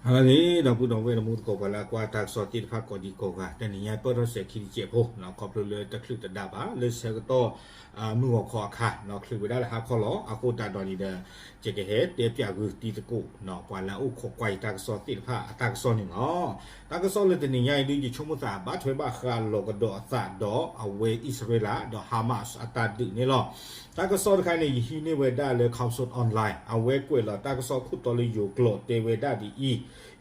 ဟါလၢအဂ့ၤ ဒီပုၢ်ဒီဝဲၢ်တံၤသကိး ပှၤလၢအကွၢ်တၢ်ကစီၣ်သ့ၣ်တဖၣ်ကိးဒံကိးဂၤ, တနံၤညါပၢၢ်ထီၣ်စဲၤခံတစဲးဖိ ခီဖျိလၢတချုးတဒါဘၣ် လၢဆၢကတီၢ် မုၢ်ဂီၤခီအခါ ချုးဝဲဒၣ်လၢဟါခီလီၤ. အဃိသတးဒီးန့ၣ်ဒီး ယကဟဲတဲပၠးဂုာ်တံၤသကိး ပှၤလၢအအိၣ်ခိးကွၢ်ယတၢ်ကစီၣ်သ့ၣ်တဖၣ်အတၢ်ကစီၣ်န့ၣ်လီၤ. တၢ်ကစီၣ်လၢတနံၤညါအံၤဒုး ယဆိကမိၣ်သးဘၣ်ထွဲဘၣ်ဃးလီၤကဒီးအသးဒီးအဝဲအံၣ်စရ့လး ဒီး Hamas အတၢ်ဒုးန့ၣ်လီၤ. တၢ်ကစီၣ်တခါန့ၣ် ယဟံးန့ၢ်ဝဲဒၣ်လၢ Khaosod Online အဝဲကွဲးလီၤတၢ်ကစီၣ်ခိၣ်တီလၢယိၤကျိာ်တဲဝဲဒၣ်ဒ်အံၤ,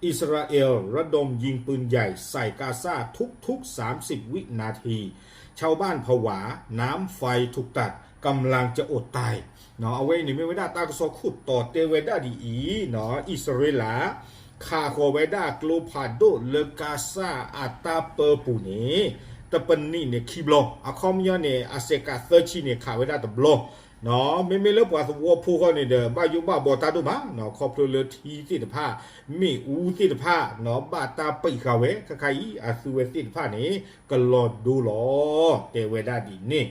อิสราเอลระดมยิงปืนใหญ่ใส่กาซาทุกๆ สามสิบ วินาที ชาวบ้านผวา น้ำไฟถูกตัด กำลังจะอดตาย အဝဲအံၤန့ၣ်မ့ၢ်ဝဲဒၣ်တၢ်ကစီၣ်ခိၣ်တီတဲဝဲဒၣ်ဒ်အံၤ, အံၣ်စရ့လး ခးဃီၤဝဲဒၣ်ကျိဖးဒိၣ်လၢကါစၢ်အတၢ်ပၢပူၤန့ၣ် တပနံးန့ၣ်ခံဘျီ, အခီပညီန့ၣ် အစဲးကးသၢဆံန့ၣ် ခးဝဲဒၣ်တဘျီ, မ့မ့ၢ်လၢပှၤသဝီဖိဃီန့ၣ်ဒီး ဘၣ်ယိၣ်ဘၣ်ဘီတၢ်ဒိၣ်မး, ခီဖျိလၢထံသ့ၣ်တဖၣ် မ့ၣ်အူသ့ၣ်တဖၣ် ဘၣ်တၢ်ပံးဃာ်ဝဲ ခဲခါအံၤ အသုဝဲသ့ၣ်တဖၣ်န့ၣ် ကလီၤဒိလီၤ တဲဝဲဒၣ်ဒ်န့ၣ်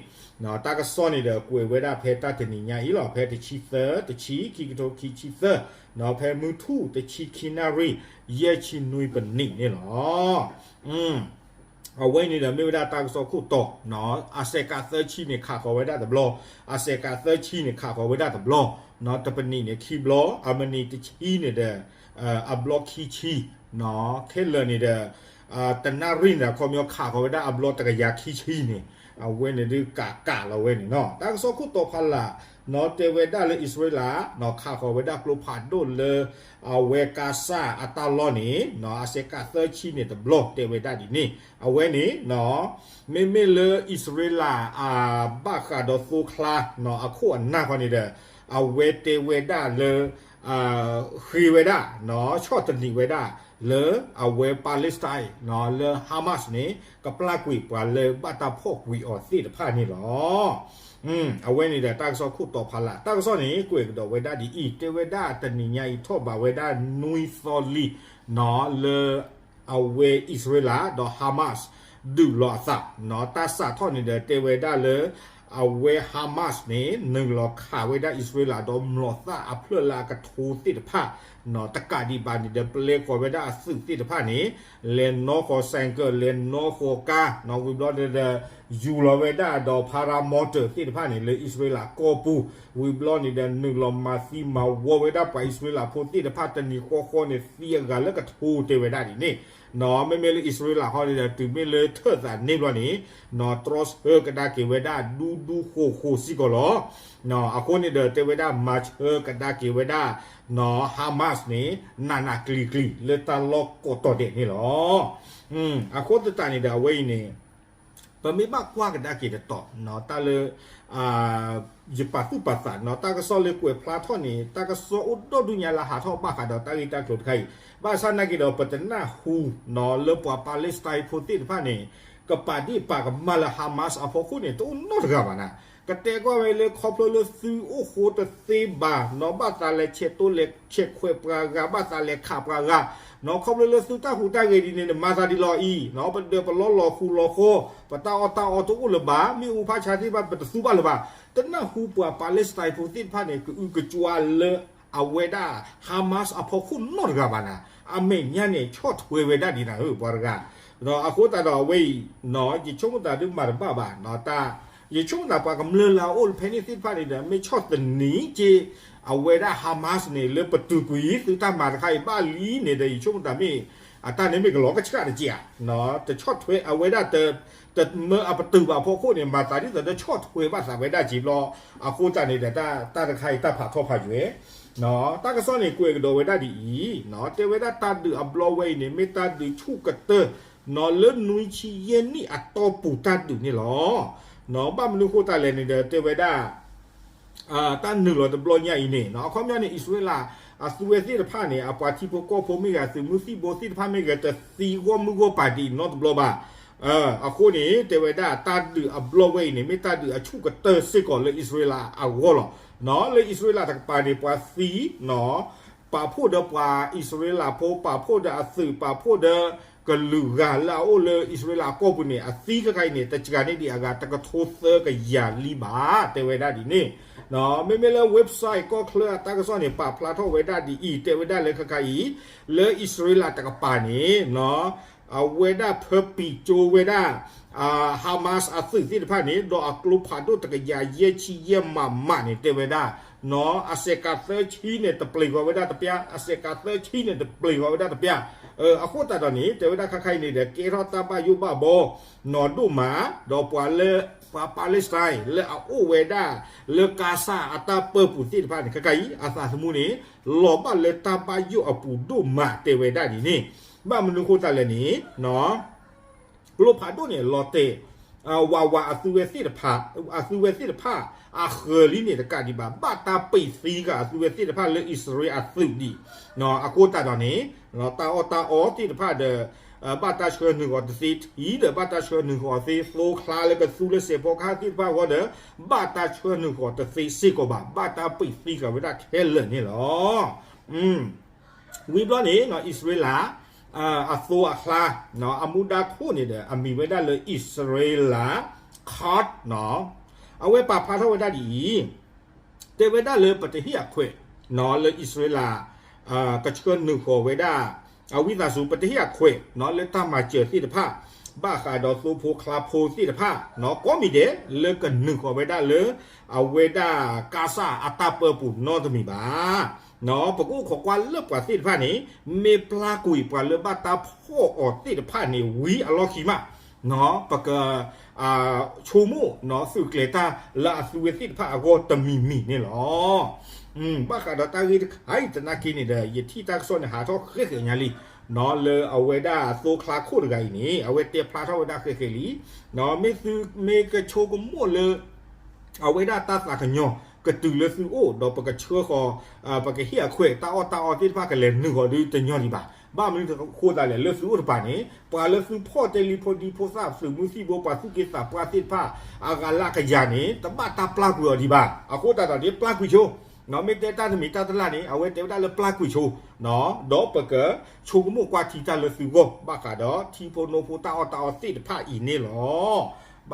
တၢ်ကစီၣ်န့ၣ်ဒီးကွဲးဝဲဒၣ်ဖဲတၢ်တနံၤညါအံၤလီၤ. ဖဲတဆံသၢ တဆံ ခံကထိခံဆံသၢ, ဖဲမုၢ်ထူၣ်တဆံခံနၣ်ရံၣ် ယဲၢ်ဆံနွံပနံးန့ၣ်လီၤ. အဝဲန့ၣ်ဒီးမ့ၢ်ဝဲဒၣ်တၢ်ကစီၣ်ခိၣ်တီ, အစဲးကးသၢဆံန့ၣ် ခးဃီၤဝဲဒၣ်တဘျီ, အစဲးကးသၢဆံန့ၣ် ခးဃီၤဝဲဒၣ်တဘျီ, တပနံးန့ၣ်ခံဘျီ, အမနံၤတဆံန့ၣ်ဒီး အဘျီခံဆံ, ခဲလၢာ်န့ၣ်ဒီး တနၣ်ရံၣ်န့ၣ် အခီပညီခးဃီၤဝဲဒၣ်အဘျီတကယၤခံဆံန့ၣ်, အဝဲန့ၣ်ဒုးကးကးလီၤဝဲန့ၣ်လီၤ. တၢ်ကစီၣ်ခိၣ်တီဖးလၢ် တဲဝဲဒၣ်လၢအံၣ်စရ့လး ခးဃီၤဝဲဒၣ်ကျိဖးဒိၣ်လၢ အဝဲကါစၢ်အတၢ်လီၢ်န့ၣ် အစဲးကးသၢဆံန့ၣ်တဘျီ တဲဝဲဒၣ်ဒ်န့ၣ်, အဝဲန့ၣ် မ့မ့ၢ်လၢအံၣ်စရ့လး ဘၣ်ဃးဒီးသိချါ အခိၣ်အနၢ်ခီန့ၣ်ဒီး အဝဲတဲဝဲဒၣ်လၢ ဃ့ဝဲဒၣ် ဆီၣ်သနံးဝဲဒၣ် လၢအဝဲ Palestine လၢ Hamas န့ၣ် ကပျၢ်ကွံာ်ပှၤလၢဘၣ်တၢ်ဖီၣ်ကွံာ်အီၤသ့ၣ်တဖၣ်န့ၣ်လီၤ. အဝဲန့ၣ်ဒီးတၢ်ကစီၣ်ခိၣ်တီဖးလၢ်, တၢ်ကစီၣ်န့ၣ် ကွဲးကဒီးဝဲဒၣ်ဒ်အံၤ, တဲဝဲဒၣ်တနံၤညါအံၤထီၣ်ဘးဝဲဒၣ်နွံသီလံ လၢအဝဲအံၣ်စရ့လးဒီး Hamas ဒုးလီၤအသး, တၢ်စးထီၣ်န့ၣ်ဒီးတဲဝဲဒၣ်လၢ အဝဲ Hamas န့ၣ် နုာ်လီၤခးဝဲဒၣ်အံၣ်စရ့လးဒီးမျိာ်သၣ်အဖျၢၣ်လၢအကထိသ့ၣ်တဖၣ်, တကးဒံးဘၣ်န့ၣ်ဒီး ပျဲဃီၤဝဲဒၣ်အသုးသ့ၣ်တဖၣ်န့ၣ် လဲၤနီၣ်ဃီၤ ဆိုင်ကယ် လဲၤနီၣ်ဃီၤကါ, ဝံၤဘျီန့ၣ်ဒီး ယူၤလီၤဝဲဒၣ်ဒီး paramotor သ့ၣ်တဖၣ်န့ၣ် လၢအံၣ်စရ့လးကီၢ်ပူၤ, ဝံၤဘျီန့ၣ်ဒီး နုာ်လီၤမၤသံမၤဝီဝဲဒၣ်ပှၤအံၣ်စရ့လးဖိသ့ၣ်တဖၣ် တနံၤဃီဃီန့ၣ် သံအဂၤလၢကထိတဲဝဲဒၣ်ဒ်န့ၣ်, မ့မ့ၢ်လၢအံၣ်စရ့လးခီန့ၣ်ဒီး တုၤမ့ၢ်လၢထၢၣ်သးန့ၢ်ဘျီန့ၣ် တြီဆၢကဒါက့ၤဝဲဒၣ်ဒူဒူဃိၤဃိၤစ့ၢ်ကီးလီၤ. အဃိန့ၣ်ဒီးတဲဝဲဒၣ်မၤဆၢကဒါက့ၤဝဲဒၣ် Hamas န့ၣ် နးနးကျံၤကျံၤလၢတၢ်လီၢ်ကိးတီၤဒဲးန့ၣ်လီၤ. အဃိသတးန့ၣ်ဒီးအဝဲအံၤန့ၣ် ပမ့ၢ်ဘၣ်ကွၢ်ကဒါက့ၤတတီၤ တၢ်လၢ ယပာ်သူၣ်ပာ်သး တၢ်ကစီၣ်လၢကွဲးဖျါထီၣ်န့ၣ် တၢ်ကစီၣ်အိၣ်ဒီဒူၣ်ညါလၢဟးထီၣ်ဘၣ်ဃးဒီးတၢ်ဂ့ၢ်တၢ်ကျိၤတခါအံၤ, ဘၣ်ဆၣ်နာ်က့ၤဒီး ပတနၢ်ဟူ လၢပှၤ Palestine ဖိသ့ၣ်တဖၣ်န့ၣ် ကပာ်ဒ့ၣ်ပာ်ကမၣ်လၢ Hamas အဖီခိၣ်န့ၣ် တအိၣ်နီတဂၤဘၣ်နၤ, ကတဲကွၢ်ဝဲလၢခီဖျိလၢသုအိၣ်ဃိတသ့ဘၣ် ဘၣ်သးလဲၤဆဲးတိလဲၤဆဲးခွဲးပှၤဂၤ ဘၣ်သးလဲၤခးပှၤဂၤ, ခီဖျိလၢသုတၢ်ဟူးတၢ်ဂဲၤဒ်န့ၣ် နမၤသးဒ်လီၤအံၤ, ပဒၢးပလီလီၤဃူလီၤဃီ, ပတၢ်အီၣ်တၢ်အီတအိၣ်လၢၤဘၣ်, မ့ၣ်အူဖးဆါသ့ၣ်တဖၣ် ပတသူဘၣ်လၢၤဘၣ်, တနၢ်ဟူပှၤ Palestine ဖိသ့ၣ်တဖၣ်န့ၣ် ကအုကစွါလၢ အဝဲဒၣ် Hamas အဖီခိၣ်နီတဂၤဘၣ်နၤ, အမဲာ်ညါန့ၣ် ဆီၣ်ထွဲဝဲဒၣ်ဒ်နၤဧၢ ပှၤတဂၤ, အဃိသတးဒီးအဝဲအံၤ ယဆိကမိၣ်သးဒုးမၤတဘၣ်ဘၣ်, ယဆိကမိၣ်သးပှၤကမျၢၢ်လၢအအိၣ်ဖဲန့ၣ်သ့ၣ်တဖၣ်န့ၣ်ဒီး မ့ၢ်ဆီၣ်သနံးက့ၤ အဝဲဒၣ် Hamas န့ၣ် လၢပတုာ်ကွံာ်သုတၢ်မၤတခါအံၤဘၣ်လံန့ၣ်ဒီး ယဆိကမိၣ်သးမ့ၢ် အတၢ်န့ၣ်မ့ၢ်ကလီၤကဆှၣ်တက့ၢ်ဧါ, တဆီၣ်ထွဲအဝဲဒၣ် တမၢအပတုာ်ဘၣ်အဖီခိၣ်န့ၣ် မၤသးဒ်သိးဒီးဆီၣ်ထွဲဘၣ်သးဝဲဒၣ်က့ၤဘျီ, အဃိသတးန့ၣ်ဒီး တၢ်တခါအံၤတၢ်ဖးထီၣ်ဖးယွဲၢ် တၢ်ကစီၣ်န့ၣ်ကွဲးကဒီးဝဲဒၣ်ဒ်အံၤ, တဲဝဲဒၣ်တၢ်ဒုးအဘျီဝဲအံၤန့ၣ် မ့ၢ်တၢ်ဒုးဆူၣ်ကတၢၢ် လၢနွံဆံယဲၢ်နံၣ်အတီၢ်ပူၤတၢ်ဒုးန့ၣ်လီၤ. ဘၣ်မနုၤဃိသတးလဲၣ်န့ၣ်ဒီး တဲဝဲဒၣ် တၢ်နုာ်လီၤတဘျီညါအံၤန့ၣ် အခီပညီန့ၣ် အံၣ်စရ့လး အသုဝဲသ့ၣ်တဖၣ်န့ၣ် အပှၤထံဖိကီၢ်ဖိမ့ၢ်ဂ့ၤ သုးမုၢ်သံၣ်ဘိသ့ၣ်တဖၣ်မ့ၢ်ဂ့ၤ တသံဂီၢ်မုၢ်ဂီၢ်ပၤဒ်အံၤနီတဘျီဘၣ်. အဃိန့ၣ် တဲဝဲဒၣ်တၢ်ဒုးအဘျီဝဲအံၤန့ၣ် မ့ၢ်တၢ်ဒုးအဆူၣ်ကတၢၢ်စ့ၢ်ကီးလၢအံၣ်စရ့လးအဂီၢ်လီၤ. လၢအံၣ်စရ့လးတကပၤန့ၣ် ပှၤသံ ပာ်ဖှိၣ်ဒီးပှၤအံၣ်စရ့လးဖိ, ပာ်ဖှိၣ်ဒီးအသုး, ပာ်ဖှိၣ်ဒီးကလုာ်ဂၤလၢအအိၣ်လၢအံၣ်စရ့လးကီၢ်ပူၤန့ၣ် အသံခဲခါအံၤန့ၣ် တစှၤန့ၢ်ဒံးအဂၤတကထိသၢကယၤလံဘၣ် တဲဝဲဒၣ်ဒ်န့ၣ်. မ့မ့ၢ်လၢ website ကီၢ်ချၢအတၢ်ကစီၣ်န့ၣ် ပာ်ဖျါထီၣ်ဝဲဒၣ်ဒ်အံၤ, တဲဝဲဒၣ်လၢခဲခါအံၤ လၢအံၣ်စရ့လးတကပၤန့ၣ် အဝဲဒၣ်ဖၢပံၤကၠိဝဲဒၣ် Hamas အသုးသ့ၣ်တဖၣ်န့ၣ် ဒီးအကျိဖးဒိၣ်တကယၤယဲၢ်ဆံယဲၢ်မးမးန့ၣ် တဲဝဲဒၣ် အစဲးကးသၢဆံန့ၣ် တပျ့ၤဃီၤဝဲဒၣ်တပျၢ်, အစဲးကးသၢဆံန့ၣ် တပျ့ၤဃီၤဝဲဒၣ်တပျၢ်. အဃိသတးဒီးန့ၣ် တဲဝဲဒၣ်ခဲခါအံၤန့ၣ်ဒီး ကဲထီၣ်တၢ်ဘၣ်ယိၣ်ဘၣ်ဘီ နီၢ်ဒိၣ်မး, ဒီးပှၤလၢ ပှၤ Palestine လၢအအိၣ်ဝဲဒၣ်လၢကါစၢ်အတၢ်ပၢပူၤသ့ၣ်တဖၣ်န့ၣ် ခဲခါအံၤ အသးသမူန့ၣ် လီၤဘၣ်လၢတၢ်ဘၣ်ယိၣ်အပူၤဒိၣ်မး တဲဝဲဒၣ်ဒ်န့ၣ်. ဘၣ်မနုၤဃိသတးလဲၣ်န့ၣ် ကျိဖးဒိၣ်န့ၣ် လီၤတဲာ် ဝးဝးအသုဝဲသ့ၣ်တဖၣ်, အသုဝဲသ့ၣ်တဖၣ် အဃၢၤလံန့ၣ်တကးဒံးဘၣ် ဘၣ်တၢ်ပံးသံဃာ်အသုဝဲသ့ၣ်တဖၣ်လၢအံၣ်စရ့လးအသုးဒံး. အဃိသတးဒီးန့ၣ် တၢ်အီၣ်တၢ်အီသ့ၣ်တဖၣ်ဒီး ဘၣ်တၢ်ဆှၢနုာ်ဃီၤတသ့, ထံဒီးဘၣ်တၢ်ဆှၢနုာ်ဃီၤသ့, သိချါလၢကသူလၢစဲးဖီကဟၣ်သ့ၣ်တဖၣ်အဂီၢ်ဒီး ဘၣ်တၢ်ဆှၢနုာ်ဃီၤတသ့စ့ၢ်ကီးဘၣ်, ဘၣ်တၢ်ပံးသံဃာ်ဝဲဒၣ်ခဲလၢာ်န့ၣ်လီၤ. ဝံၤဘျီန့ၣ် အံၣ်စရ့လး အသိအချါ အမူဒါခိၣ်န့ၣ်ဒီး အမံၤဝဲဒၣ်လၢ အံၣ်စရ့လး Quds အဝဲပာ်ဖျါထီၣ်ဝဲဒၣ်ဒ်အံၤ, တဲဝဲဒၣ်လၢပတဟ့ၣ်အခွဲး လၢအံၣ်စရ့လး ကဆှၢနုာ်ဃီၤဝဲဒၣ် အဝံသးစူၤ ပတဟ့ၣ်အခွဲး လၢတၢ်မၤစၢၤသ့ၣ်တဖၣ် ဘၣ်ဃးဒီးသိဖိချါဖိသ့ၣ်တဖၣ် ကိးမံၤဒဲး လၢကနုာ်ဃီၤဝဲဒၣ်လၢ အဝဲဒၣ်ကါစၢ်အတၢ်ပၢပူၤနီတမံၤဘၣ်. ပကအိၣ်ခိးကွၢ်လၢပှၤသ့ၣ်တဖၣ်န့ၣ် မ့ၢ်ပျၢ်ကွံာ်ပှၤလၢဘၣ်တၢ်ဖီၣ်အီၤသ့ၣ်တဖၣ်န့ၣ် ဝံၤအလီၢ်ခံမး ပက ဆိကမိၣ်သုးကျဲၤတၢ်လၢအသုဝဲသ့ၣ်တဖၣ်အဂီၢ်တမံၤမံၤန့ၣ်လီၤ. ဘၣ်ဃးဒီးတၢ်ဂ့ၢ်တခါအံၤသနာ်က့န့ၣ်ဒီး ယထံၣ်တၢ်ကစီၣ်န့ၣ် ဟးထီၣ်ဃဲးဃဲးညါလံ လၢအဝဲဒၣ်သိချါခိၣ်တဂၤအံၤန့ၣ် အဝဲတဲဖျါထီၣ်ဝဲဒၣ်ဃဲးဃဲးလံ. မ့ၢ်သုမ့ၢ်ကဆိကမိၣ်လၢ အဝဲဒၣ်တၢ်သးကညီၤကတုၤလၢသုအိၣ် ဒီးပကဆှၢဃီၤ ပကဟ့ၣ်အခွဲး တၢ်အီၣ်တၢ်အီသ့ၣ်တဖၣ်ကလဲၤနုာ်ဃီၤဒုတညီလံဘၣ်. ဘၣ်မနုၤအဃိသတးလဲၣ် လၢသုအိၣ်တပၤန့ၣ် ပှၤလၢသုဖီၣ်တဲလံ ဖိဒံဖိသၣ် သုးမုၢ်သံၣ်ဘိ ပှၤသူၣ်က့သးပှၢ်သ့ၣ်တဖၣ် အဂၤလၢအကယၤန့ၣ် တဘၣ်တၢ်ပျၢ်ကွံာ်အီၤဒံးဘၣ်. အဃိသတးဒီးန့ၣ် ပျၢ်ကွံာ်ဆိ မ့ၢ်တဲတၢ်တမံၤတၢ်တလၢ်န့ၣ် အဝဲတဲဝဲဒၣ်လၢပျၢ်ကွံာ်ဆိ ဒီးပကဆိကမိၣ်ကွၢ်ထံတၢ်လၢသုဂီၢ် ဘၣ်ဃးဒီးထံဖိနိဖိတၢ်အီၣ်တၢ်အီသ့ၣ်တဖၣ်အံၤန့ၣ်လီၤ.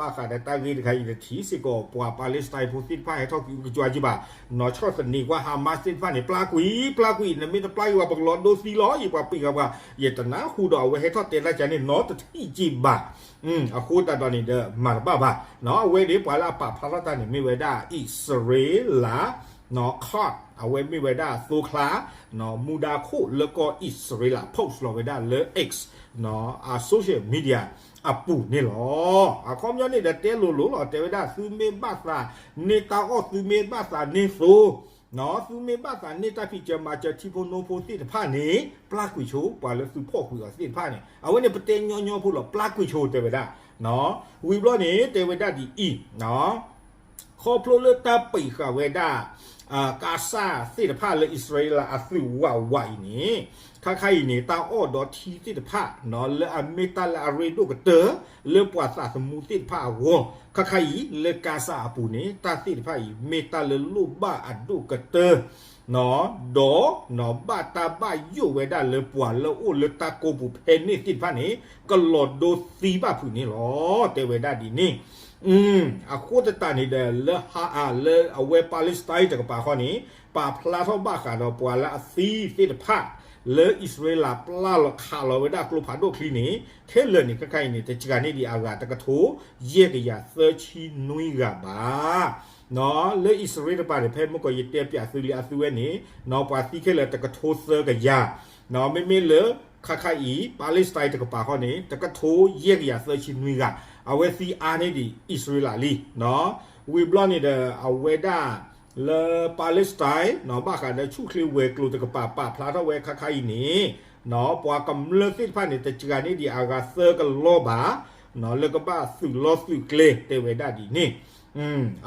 ဘၣ်ဃးဒီးတၢ်ဂ့ၢ်တခါအံၤတထံၣ်စ့ၢ်ကီး ပှၤ Palestine ဖိသ့ၣ်တဖၣ်ဟဲထီၣ်ကွံာ်ကကွၢ်က့ဘၣ်. နီၢ်ဆီၣ်သနံးကွၢ် Hamas သ့ၣ်တဖၣ်န့ၣ် ပျၢ်ကွံာ် ပျၢ်ကွံာ် နမ့ၢ်တပျၢ်ကွံာ်ဘၣ် ပကလီၤဒိသံလီၤ ယပှၤပံးဃာ်ပှၤ ယတနၢ်ဟူဒီးအဝဲဟဲထီၣ်တဲတၢ်ကါန့ၣ် နီတထံၣ်က့ဘၣ်. အဃိသတးဒီးန့ၣ်ဒီး မၤတဘၣ်ဘၣ်. အဝဲန့ၣ် ပှၤလၢအပာ်ဖျါထီၣ်တၢ်န့ၣ် မ့ၢ်ဝဲဒၣ်အံၣ်စရ့လး Quds အဝဲမ့ၢ်ဝဲဒၣ်သိချါ မူဒါခိၣ်လၢကီၢ်အံၣ်စရ့လး post လီၤဝဲဒၣ်လၢ X အ social media အပူၤန့ၣ်လီၤ. အခီပညီန့ၣ်ဒီးတဲလိၤလိၤလီၤ တဲဝဲဒၣ် သုမ့ၢ်ဘၣ်သးန့ၢ်တၢ်အီၣ် သုမ့ၢ်ဘၣ်သးန့ၢ်သိ သုမ့ၢ်ဘၣ်သးန့ၢ်တၢ်ဖံးစၢၤမၤစၢၤထံဖိနိဖိသ့ၣ်တဖၣ်န့ၣ် ပျၢ်ကွံာ်ဆိ ပှၤလၢသုဖီၣ်ကွံာ်အီၤသ့ၣ်တဖၣ်န့ၣ် အဝဲန့ၣ်ပတဲညီညီဖိလီၤ ပျၢ်ကွံာ်ဆိတဲဝဲဒၣ်. ဝံၤဘျီန့ၣ် တဲဝဲဒၣ်ဒ်အံၤ ခီဖျိလၢတၢ်ပံးဃာ်ဝဲဒၣ် ကါစၢ်သ့ၣ်တဖၣ်လၢအံၣ်စရ့လးအသုးဝးဝးအံၤန့ၣ် ခါခါအံၤန့ၣ် တၢ်အီၣ်ဒီးထံသ့ၣ်တဖၣ် လၢအမ့ၢ်တၢ်လၢအရ့ဒိၣ်ကတၢၢ် လၢပှၤသးသမူသ့ၣ်တဖၣ်အဂီၢ် ခါခါအံၤ လၢကါစၢ်အပူၤန့ၣ် တၢ်သ့ၣ်တဖၣ်အံၤ မ့ၢ်တၢ်လၢလိၣ်ဘၣ်အဒိၣ်ကတၢၢ် ဒီး ဘၣ်တၢ်ဘၣ်ယိၣ်ဝဲဒၣ်လၢပှၤလၢအအိၣ်လၢတၢ်ကိးပူၤဖဲန့ၣ်သ့ၣ်တဖၣ်န့ၣ် ကလီၤဒိသံဘၣ်ဖုးန့ၣ်လီၤ တဲဝဲဒၣ်ဒ်န့ၣ်. အဃိသတးန့ၣ်ဒီး လၢ လၢအဝဲ Palestine တကပၤဃီန့ၣ် ပာ်ဖျါထီၣ်ဘၣ်ဃးဒီးပှၤလၢအသံသ့ၣ်တဖၣ် လၢအံၣ်စရ့လးပျၢ်လီၤခးလီၤဝဲဒၣ်ကျိဖးဒိၣ်ချံန့ၣ် ခဲလၢာ်န့ၣ် ခဲခါအံၤန့ၣ် တစှၤန့ၢ်ဒံးအဂၤတကထိ ယဲၢ်ကယၤသၢဆံနွံဂၤဘၣ်. လၢအံၣ်စရ့လးတကပၤန့ၣ် ဖဲမုၢ်ကီၢ်ယတဲပၠးသုလံအသုဝဲန့ၣ် ပှၤသံခဲလၢာ်တကထိသၢကယၤ, မ့မ့ၢ်လၢ ခါခါအံၤ Palestine တကပၤဃီန့ၣ် တကထိယဲၢ်ကယၤသၢဆံနွံဂၤ, အဝဲသံအါန့ၢ်ဒံးအံၣ်စရ့လးလံ. ဝံၤဘျီန့ၣ်ဒီး အဝဲဒၣ် လၢ Palestine ဘၣ်ဃးလၢဆူၣ်ချ့ဝဲၤကျိၤတကပၤ ပာ်ဖျါထီၣ်ဝဲခါခါအံၤန့ၣ် ပှၤကမျၢၢ်သ့ၣ်တဖၣ်န့ၣ် တစှၤန့ၢ်ဒံးအဂၤသၢကလီၢ်ဘၣ် လၢကဘၣ်သုးလီၢ်သုးကျဲတဲဝဲဒၣ်ဒ်န့ၣ်.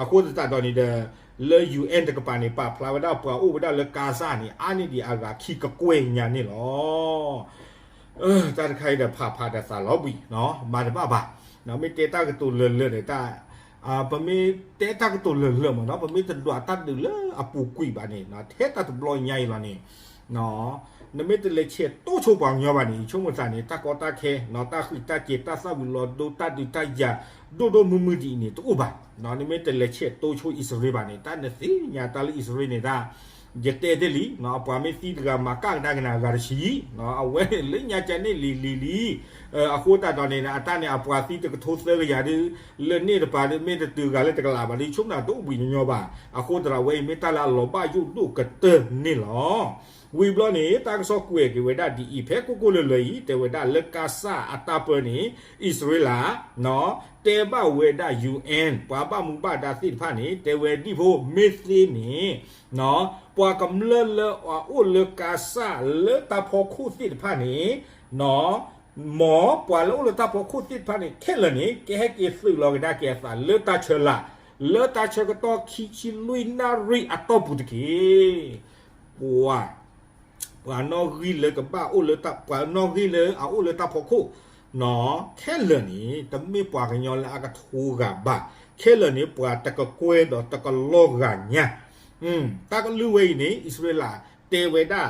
အဃိသတးဒီးန့ၣ်ဒီး လၢ UN တကပၤန့ၣ် ပာ်ဖျါဝဲဒၣ်ပှၤအိၣ်ဝဲဒၣ်လၢကါစၢ်န့ၣ် အါန့ၢ်ဒံးအဂၤခံကကွဲၢ်ညါန့ၣ်လီၤ. တၢ်တခါအံၤဒီးဖးဖးဒီးသးလီၤဘှံး မၤတဘၣ်ဘၣ်. မ့ၢ်တဲတၢ်ကတိၤလၢာ်လၢာ်ဒီး ပမ့ၢ်တဲတၢ်ကတိၤလၢာ်လၢာ်မ့ၢ်နီၤ ပမ့ၢ်တဒွးတၢ်ဒုးလၢအပူၤကွံာ်ဘၣ်န့ၣ် ထဲတၢ်တဘျီညါအံၤလီၤန့ၣ် နမ့ၢ်တလဲၤဆဲးတိဆိပှၤကညီဘၣ်န့ၣ် ယဆိကမိၣ်သးန့ၣ် တၢ်ကီတၢ်ခဲ တၢ်ဃံးတၢ်ကဲၤ တၢ်သၣ်ဝံၤလီၤဒိ တၢ်ဒုးတၢ်ယၤ ဒိၣ်ဒိၣ်မုၢ်မုၢ်ဒ်အံၤန့ၣ် တအိၣ်ဘၣ်. နမ့ၢ်တလဲၤဆဲးတိဆိအံၣ်စရ့လးဘၣ်န့ၣ် တၢ်နသ့ၣ်ညါတၢ်လၢအံၣ်စရ့လးန့ၣ် တၢ် ယတဲတ့ၢ်လံ အပှၤမ့ၢ်သံတဂၤမၤကၣ်ကဒါက့ၤနၤဂၤတဆံ, အဝဲန့ၣ်လၢညါကန့ၣ်လံၤလံၤလံၤ, အဃိသတးဒီးန့ၣ် အတၢ်န့ၣ် အပှၤသံတကထိသၢကယၤဒုး လၢန့ၣ်တပၤဒုး မ့ၢ်တတုၤဂၤလၢတကလးဘၣ်ဒုး ဆိကမိၣ်တအိၣ်ဘှံးညီညီဘၣ်. အဃိသတးဒီး အဝဲအံၤမ့ၢ်တၢ်လၢအလီၤဘၣ်ယိၣ်ဒိၣ်ကတၢၢ်န့ၣ်လီၤ. ဝံၤဘျီန့ၣ် တၢ်ကစီၣ်ကွဲးက့ၤဝဲဒၣ်ဒ်အံၤ ဖဲကိၢ်ကိၢ်လၢၤလၢၤအံၤ တဲဝဲဒၣ်လၢကါစၢ်အတၢ်ပၢန့ၣ် အံၣ်စရ့လး တဲဘၣ်ဝဲဒၣ် ယူၣ်အၣ် ပှၤဘၣ်မူဘၣ်ဒါသ့ၣ်တဖၣ်န့ၣ် တဲဝဲဒ်ဖိ မ့ၢ်သ့န့ၣ် ပှၤကမျၢၢ်လၢအအိၣ်လၢကါစၢ်လၢတၢ်ဖီခိၣ်သ့ၣ်တဖၣ်န့ၣ် မ်ပှၤလၢအိၣ်လၢတၢ်ဖီခိၣ်သ့ၣ်တဖၣ်န့ၣ် ခဲလၢာ်န့ၣ် ကဟဲက့ၤသုးလီၤကဒါက့ၤအသးလၢတၢ်ဆၢလၢ် လၢတၢ်ဆၢကတီၢ်ခံဆံလွံၢ်နၣ်ရံၣ်အတီၢ်ပူၤတက့ၢ်. ပှၤ ပှၤနီၣ်ဂံၢ်လၢကဘၣ်အိၣ်လၢ ပှၤနီၣ်ဂံၢ်လၢအအိၣ်လၢတၢ်ဖီခိၣ် ခဲလၢာ်န့ၣ် တမ့ၢ်ပှၤကညီလၢအကထိဂၤဘၣ်, ခဲလၢာ်န့ၣ် ပှၤတကကွဲၢ်ဒီးတကလီၢ်ဂၤညါ တၢ်ကလုၢ်ဝဲအံၤန့ၣ် အံၣ်စရ့လးတဲဝဲဒၣ်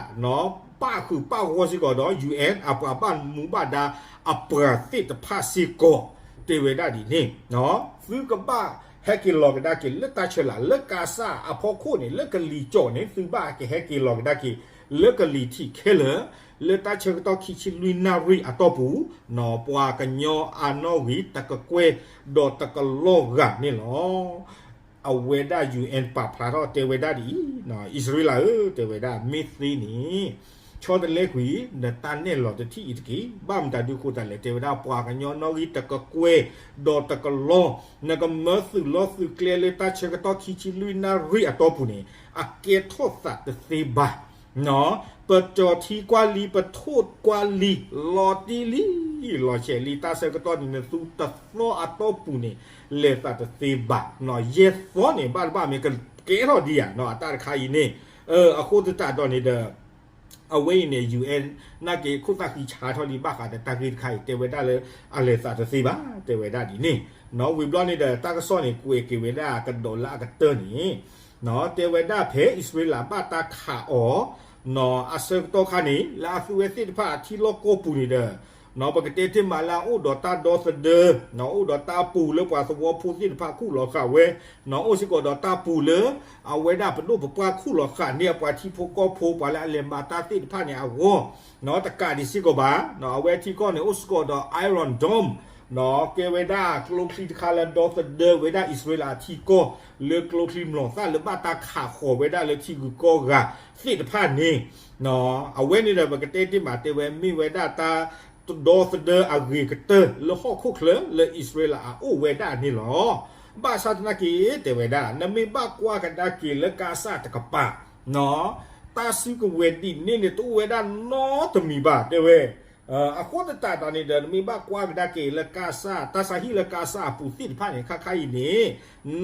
ပၣ်ဃုာ်ပၣ်ဂီၢ်စ့ၢ်ကီးဒီး ယူၣ်အၣ် အပှၤဘၣ်မူဘၣ်ဒါအပှၤသ့ၣ်တဖၣ်စ့ၢ်ကီး တဲဝဲဒၣ်ဒ်န့ၣ်, သုကဘၣ်ဟဲက့ၤလီၤကဒါက့ၤလၢတၢ်ဆၢလၢ် လၢကါစၢ်အဖီခိၣ်န့ၣ် လၢကလံၤကၠီၣ်န့ၣ် သုဘၣ်ကဟဲက့ၤလီၤကဒါက့ၤ လၢကလံၤထံးခဲလၢာ် လၢတၢ်ဆၢကတီၢ်ခံဆံလွံၢ်နၣ်ရံၣ်အတီၢ်ပူၤ, ပှၤကညီအနီၣ်ဂံၢ်တကကွဲၢ်ဒီးတကလီၢ်ဂၤန့ၣ်လီၤ. အဝဲဒၣ် ယူၣ်အၣ် ပာ်ဖျါထီၣ်တဲဝဲဒၣ်ဒ်အံၤ, အံၣ်စရ့လးဧၢ တဲဝဲဒၣ် မ့ၢ်သ့န့ၣ် ဆီတလဲကွံာ် နတၢ်နဲၣ်လီၤတထံၣ်အံၤတက့ၢ်. ဘၣ်မတၤဒုးဃိသးလဲၣ် တဲဝဲဒၣ် ပှၤကညီနီၣ်ဂံၢ်တကကွဲၢ်ဒီးတကလီၢ် နကမၢသုးလီၢ်သုးကျဲလၢတၢ်ဆၢကတီၢ်ခံဆံလွံၢ်နၣ်ရံၣ်အတီၢ်ပူၤန့ၣ် အကဲထီၣ်သးတသ့ဘၣ် ပကၠီၤထံကွၢ်လံ ပထိၣ်ကွၢ်လံ လီၤတံၢ်လံ လီၤဆဲးလံ တၢ်ဆၢကတီၢ်န့ၣ် နသူတသီအတီၢ်ပူၤန့ၣ် လဲၤသးတသ့ဘၣ်. ယဲၢ်သီန့ၣ် ဘၣ်တဘၣ်မ့ၢ်ကကဲထီၣ်ဒံးဧါ အတၢ်တခါအံၤန့ၣ်, အဃိသတးဒီးန့ၣ်ဒီး အဝဲအံၤန့ၣ် ယူၣ်အၣ် နာ်က့ၤခိၣ်သၣ်ဃံဆါထီၣ်လံ ဘၣ်ဃးဒီးတၢ်ဂ့ၢ်တခါအံၤ တဲဝဲဒၣ်လၢ အလဲၤသးတသ့ဘၣ် တဲဝဲဒၣ်ဒ်န့ၣ်, ဝံၤဘျီန့ၣ်ဒီး တၢ်ကစီၣ်န့ၣ် ကွဲးက့ၤဝဲဒၣ်ကဒီးလၢအကတၢၢ်န့ၣ် တဲဝဲဒၣ်ဖဲအံၣ်စရ့လးဘၣ်တၢ်ခးအီၤ အဆၢကတီၢ်ခါန့ၣ် လၢအသုဝဲသ့ၣ်တဖၣ်အထံလီၢ်ကီၢ်ပူၤန့ၣ်ဒီး ပကတဲတ့ၢ်မးလၢအအိၣ်ဒီးတၢ်ဒီသဒၢ, အိၣ်ဒီးတၢ်ပူၤလၢပှၤသဝီဖိသ့ၣ်တဖၣ်ခူၣ်လီၤဃာ်ဝဲ, အိၣ်စ့ၢ်ကီးဒီးတၢ်ပူၤလၢ အဝဲဒၣ်ပဒိၣ်ပပှၢ်ခူၣ်လီၤဃာ်န့ၢ်အပှၤထံဖိကီၢ်ဖိ ပှၤလၢအလဲၤမၤတၢ်သ့ၣ်တဖၣ်န့ၣ်အဂီၢ်, တကးဒံးစ့ၢ်ကီးဘၣ်, အဝဲထံကီၢ်န့ၣ် အိၣ်စ့ၢ်ကီးဒီး Iron Dome ကဲဝဲဒၣ်ကျိချံတခါလၢဒီသဒၢဝဲဒၣ်အံၣ်စရ့လးအထံကီၢ် လၢကျိချံမျိာ်သၣ်လၢဘၣ်တၢ်ခးဃီၤဝဲဒၣ်လၢထံဂုၤကီၢ်ဂၤသ့ၣ်တဖၣ်န့ၣ်, အဝဲန့ၣ်ဒီးပကတဲတ့ၢ်မး တဲဝဲမ့ၢ်ဝဲဒၣ်တၢ်ဒီသဒၢအဂ့ၤကတၢၢ်လၢဟီၣ်ခိၣ်ချၢလၢအံၣ်စရ့လးအအိၣ်ဝဲဒၣ်န့ၣ်လီၤ. ဘၣ်ဆၣ်သနာ်က့ တဲဝဲဒၣ် နမ့ၢ်ဘၣ်ကွၢ်ကဒါက့ၤလၢကါစၢ်တကပၤ တၢ်စုကဝဲၤဒ်န့ၣ်န့ၣ် တအိၣ်ဝဲဒၣ်နီတမံၤဘၣ် တဲဝဲ, အဃိသတးဒီးန့ၣ်ဒီး နမ့ၢ်ဘၣ်ကွၢ်ကဒါက့ၤလၢကါစၢ် တၢ်ဆါဟံၣ်လၢကါစၢ်အပူၤသ့ၣ်တဖၣ်န့ၣ် ခါခါအံၤန့ၣ်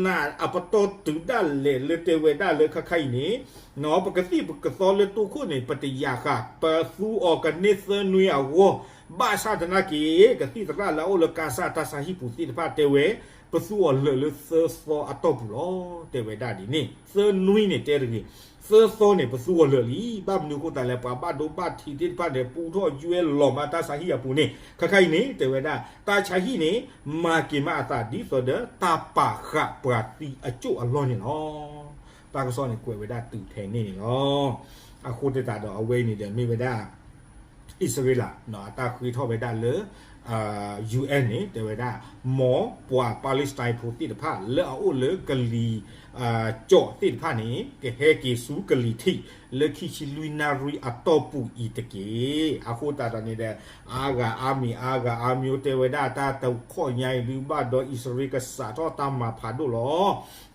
နအပတီၢ်တုၤဒၣ်လဲာ်လၢတဲဝဲဒၣ်လၢခါခါအံၤန့ၣ် ပကသံၣ်ပကသီလၢတိခိၣ်န့ၣ် ပတယာ်ဃာ် ပသူအီၤကန့ၢ်သၢနွံအဂီၢ်, ဘၣ်ဆၣ်သနာ်က့ ကသံၣ်သရၣ်လၢအအိၣ်လၢကါစၢ်တၢ်ဆါဟံၣ်ပူၤသ့ၣ်တဖၣ်တဲဝဲ ပသူအီၤလၢာ်လၢသၢသီအတီၢ်ပူၤလီၤ တဲဝဲဒၣ်ဒ်န့ၣ်, သၢနွံန့ၣ်တဲတဂ့ၤ, သၢသီန့ၣ် ပသူအီၤလၢာ်လံ, ဘၣ်မနုၤအဃိသတးလဲၣ် ပှၤဘၣ်ဒိဘၣ်ထံးသ့ၣ်တဖၣ်န့ၣ် ပူထီၣ်ယွဲလီၤမးတၢ်ဆါဟံၣ်အပူၤန့ၣ် ခါခါအံၤန့ၣ် တဲဝဲဒၣ် တၢ်ဆါဟံၣ်န့ၣ် မၤက့ၤမးအသးဒ်သိးဒီး တၢ်ပာ်ဃာ်ပှၤသံအကၠိၣ်အလီၢ်န့ၣ်လီၤ. တၢ်ကစီၣ်န့ၣ်ကွဲးဝဲဒၣ်တုၤဖဲန့ၣ်န့ၣ်လီၤ. အဃိသတးဒီးအဝဲအံၤန့ၣ်ဒီးမ့ၢ်ဝဲဒၣ် အံၣ်စရ့လး အတၢ်ဃ့ထီၣ်ဝဲဒၣ်လၢ ယူၣ်အၣ်န့ၣ် တဲဝဲဒၣ် မ်ပှၤ Palestine ဖိသ့ၣ်တဖၣ် လၢအအိၣ်လၢကလံၤ ကၠီၣ်သ့ၣ်တဖၣ်န့ၣ် ကဟဲက့ၤဆူကလံၤထံး လၢခံဆံလွံၢ်နၣ်ရံၣ်အတီၢ်ပူၤအံၤတက့ၢ်. အဃိသတးဒီးန့ၣ်ဒီး အါဂၤအါမံၤ အါဂၤအါမံၤ တဲဝဲဒၣ်တၢ်တခီညါအံၤဒုးဘၣ်ဒီး အံၣ်စရ့လးကစးထီၣ်တၢ်မၤဖးဒိၣ်လီ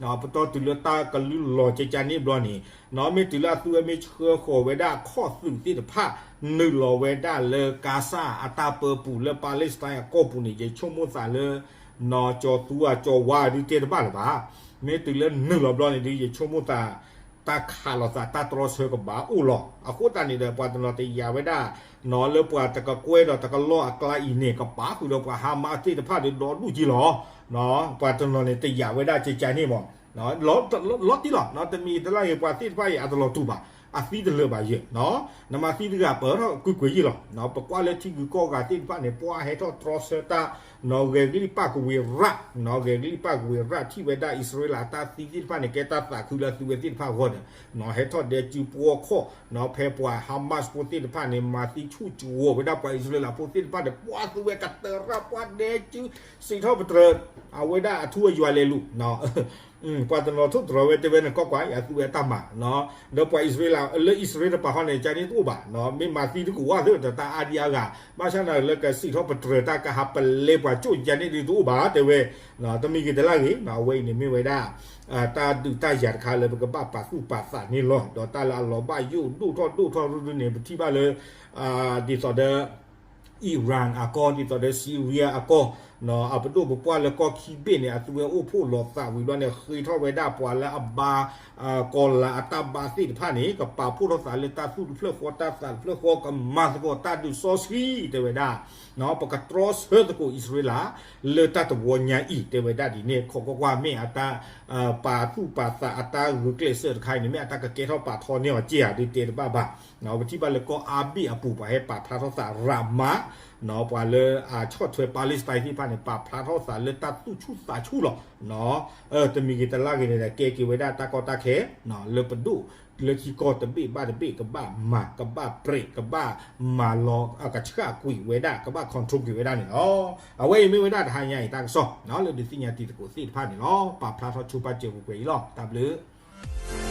ၤ. ပတီၢ်တုၤလၢတၢ်ကလုၢ်လီၤကကန့ၣ်ဘျီန့ၣ် မ့ၢ်တုၤလၢအသုဝဲမ့ၢ်ဆှၢဃီၤဝဲဒၣ်ခီၣ်သုးသ့ၣ်တဖၣ် နုာ်လီၤဝဲဒၣ်လၢကါစၢ်အတၢ်ပၢပူၤလၢ Palestine အကီၢ်ပူၤန့ၣ် ယဆိကမိၣ်သးလၢ ကၠီၤသူအကၠီၤဝါဒုးတဲတဘၣ်လၢၤဘၣ်. မ့ၢ်တုၤလၢနုာ်လီၤဘျီန့ၣ်ဒုး ယဆိကမိၣ်သး တၢ်ခးလိာ်သးတၢ်တြီဆၢကဘၣ်အိၣ်လီၤ. အဃိသတးန့ၣ်ဒီး ပှၤတနီၤတယာ်ဝဲဒၣ် လၢပှၤတကကွဲၢ်ဒီးတကလီၢ်အကျါအံၤန့ၣ် ကပာ်ဃုာ်ဒီးပှၤ Hamas သ့ၣ်တဖၣ်ဒီးဒီဒူၣ်က့လီၤ. ပှၤတနီၤန့ၣ်တယာ်ဝဲဒၣ်ကကန့ၣ်မး လီၤတံၢ်လီၤ တမံၤတလၢ်ဂ့ၤ ပှၤသ့ၣ်တဖၣ်အံၤအတလီၤတူာ်ဘၣ်. အသံတလၢာ်ဘၣ်ယဲၢ်, နမၤသံတဂၤပၢၢ်ထီၣ်ကွ့ၢ်ကွ့ၢ်ယဲၢ်လီၤ. ပကွၢ်လၢထံဂုၤကီၢ်ဂၤသ့ၣ်တဖၣ်န့ၣ် ပှၤဟဲထီၣ်တြီဆၢတၢ် နီၣ်ဂဲၤကလံၣ်ပၣ်ကဝ့ၤရၣ်, နီၣ်ဂဲၤကလံၣ်ပၣ်ကဝ့ၤရၣ်ထံၣ်ဝဲဒၣ်အံၣ်စရ့လးအတၢ်သံသ့ၣ်တဖၣ်န့ၣ် ကဲတၢ်သးခုလၢအသုဝဲသ့ၣ်တဖၣ်အဂီၢ်န့ၣ် နီၣ်ဟဲထီၣ်ဒဲကၠူပှီခီၣ်, နီၣ်ဖဲပှၤ Hamas ဖိသ့ၣ်တဖၣ်န့ၣ် မၤသံဆူၣ်ကဝီၤဝဲဒၣ်ပှၤအံၣ်စရ့လးဖိသ့ၣ်တဖၣ်န့ၣ် ပှၤသုဝဲကတၢၢ်ရၣ်ပှၤဒဲကၠူ စံးထီၣ်ပတြၢၤ အဝဲဒၣ်အထူအယွၤလဲၤလူၤ ပှၤတနီၤထိၣ်တရီၤဝဲတဲဝဲန့ၣ် ကီၢ်ကွၢ် ယသုဝဲအတၢ်မၤ, ဒီးပှၤအံၣ်စရ့လး လၢအံၣ်စရ့လးတပၤဃီန့ၣ် ကန့ၣ်တအိၣ်ဘၣ်, မ့ၢ်မၤသံတကဝၢ်သ့ၣ်ဒီးတၢ်အါဒံအါဂၤ, ဘၣ်ဆၣ်န့ၣ်လၢကစံးထီၣ်ပတြၢၤတၢ်ကဟးပလဲပှၤကၠိၣ်ကန့ၣ်ဒ်တအိၣ်ဘၣ်တဲဝဲ, တမံၤဂ့ၤတလၢ်ဂ့ၤ အဝဲအံၤန့ၣ်မ့ၢ်ဝဲဒၣ် တၢ်ဒုးတၢ်ယၤတခါလၢပကဘၣ်ပာ်သူၣ်ပာ်သးန့ၣ်လီၤ. ဒီးတၢ်လၢအလီၤဘၣ်ယိၣ်ဒိၣ်ထီၣ်ဒိၣ်ထီၣ်ရူၤရူၤန့ၣ် ပထံၣ်ဘၣ်လၢ ဒ်သိးဒီး Iran အကီၢ် ဒ်သိးဒီး Syria အကီၢ်, အပဒိၣ်ပပှၢ်လၢကီၢ်ခံဘ့ၣ်န့ၣ် အသုဝဲအိၣ်ဖှိၣ်လီၤသးဝံၤဘျီန့ၣ် ဃ့ထီၣ်ဝဲဒၣ်ပှၤလၢအဘါ ကီၤလၤအတၢ်ဘါသ့ၣ်တဖၣ်န့ၣ် ကပာ်ဖှိၣ်ထီၣ်သးလၢတၢ်သူၣ်တဖျၢၣ်ဃီ တၢ်သးတဖျၢၣ်ဃီ ကမၤသကိးတၢ်ဒုးစီဆှံတဲဝဲဒၣ်, ပကတြီဆၢသကိးအံၣ်စရ့လး လၢတၢ်တဝီညါအံၤ တဲဝဲဒၣ်ဒ်န့ၣ် ခီကီၢ်ကွၢ်မ့ၢ်အတၢ် ပာ်သူၣ်ပာ်သးအတၢ်ဂုာ်ကျဲးစၢးတခါအံၤန့ၣ် မ့ၢ်အတၢ်ကကဲထီၣ်ပာ်ထီန့ၢ်အီၤက့ဧါ ဒုးတဲတဘၣ်ဘၣ်. ပထံၣ်ဘၣ်လၢကီၢ်အါဘ့ၣ်အပူၤ ပှၤဟဲပာ်ဖျါထီၣ်သးရးမး, ပှၤလၢအဆီၣ်ထွဲ Palestine သ့ၣ်တဖၣ်န့ၣ် ပာ်ဖျါထီၣ်သးလၢတၢ်သူၣ်ဆူၣ်သးဆူၣ်လီၤ. တမံၤဂ့ၤတလၢ်ဂ့ၤန့ၣ်ဒီး ကဲက့ၤဝဲဒၣ်တၢ်ကီတၢ်ခဲ လၢပဒိၣ်လၢခံကီၢ်တဘ့ၣ်ဘၣ်တဘ့ၣ် ကဘၣ်မၤ ကဘၣ်ပြဲး ကဘၣ်မၤလီၤ ကဆှၣ်ကွံာ်ဝဲဒၣ် ကဘၣ် control ကွံာ်ဝဲဒၣ်န့ၣ်လီၤ. အဝဲအံၤမ့ၢ်ဝဲဒၣ်တဟါညါအံၤတၢ်ကစီၣ် လၢဒုးသ့ၣ်ညါတံၤသကိးသ့ၣ်တဖၣ်န့ၣ်လီၤ. ပာ်ဖျါထီၣ်ဆိပာ်စၢၤပူၤကွဲးအံၤလီၤ. တၢ်ဘျုး